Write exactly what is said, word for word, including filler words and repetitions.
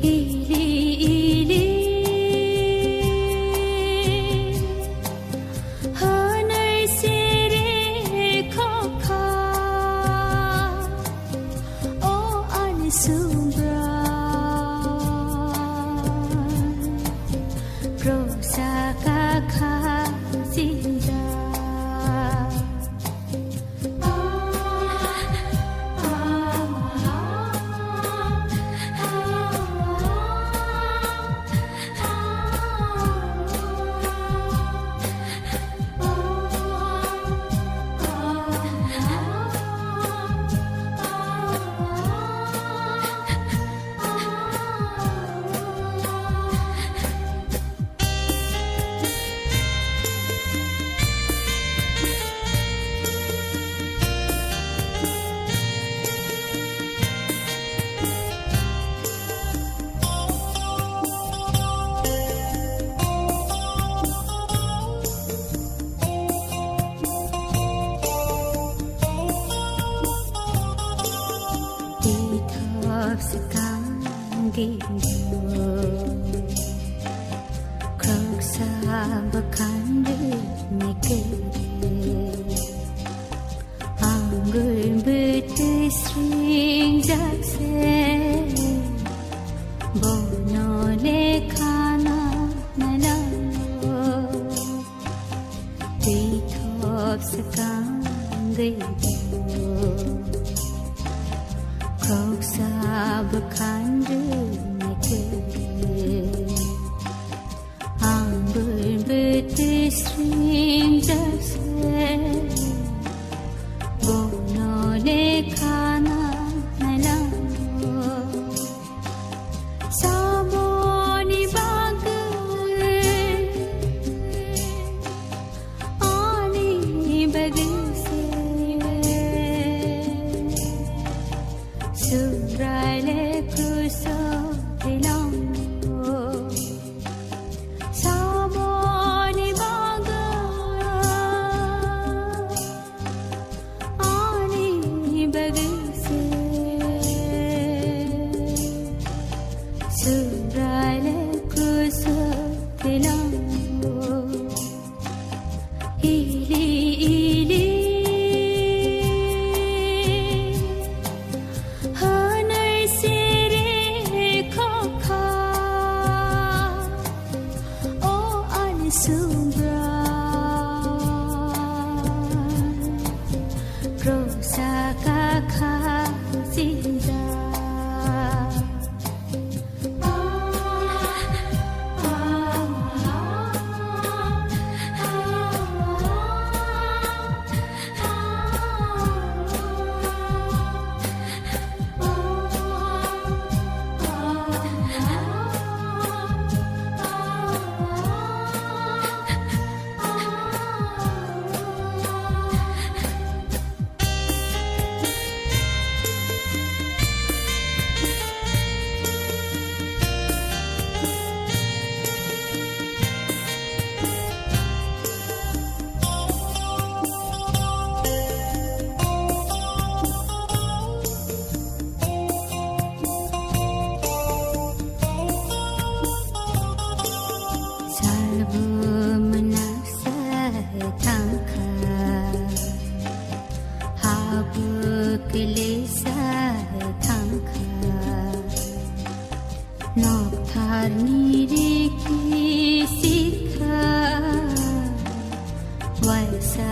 Ili, ili, hwnwi siri khokha, o ani subra, prosa kakha sinja. Tithop swkang di. Khoroksa bwkhan rwni kwrwi, ang gwi bwtwi sringjak se, bono lekha na nai nango. Twi thop swkang gwi bo, khoroksa bwkhan rwni kwrwi, ang bwrwi bwtwi sringjak se, bono lekha na nai nango. Samoni bagwi, ani bagwi se, Subrai le kruso tilango. Samoni bagwi, ani bagwi se, Subrai le kruso tilango. Ili, ili, hwnwi siri khokha, o ani subrai, prosa kakha sinja. Salbo mwnaksa thangkha, habo kwlwisa thangkha. Noktharni rikri sikha, waisa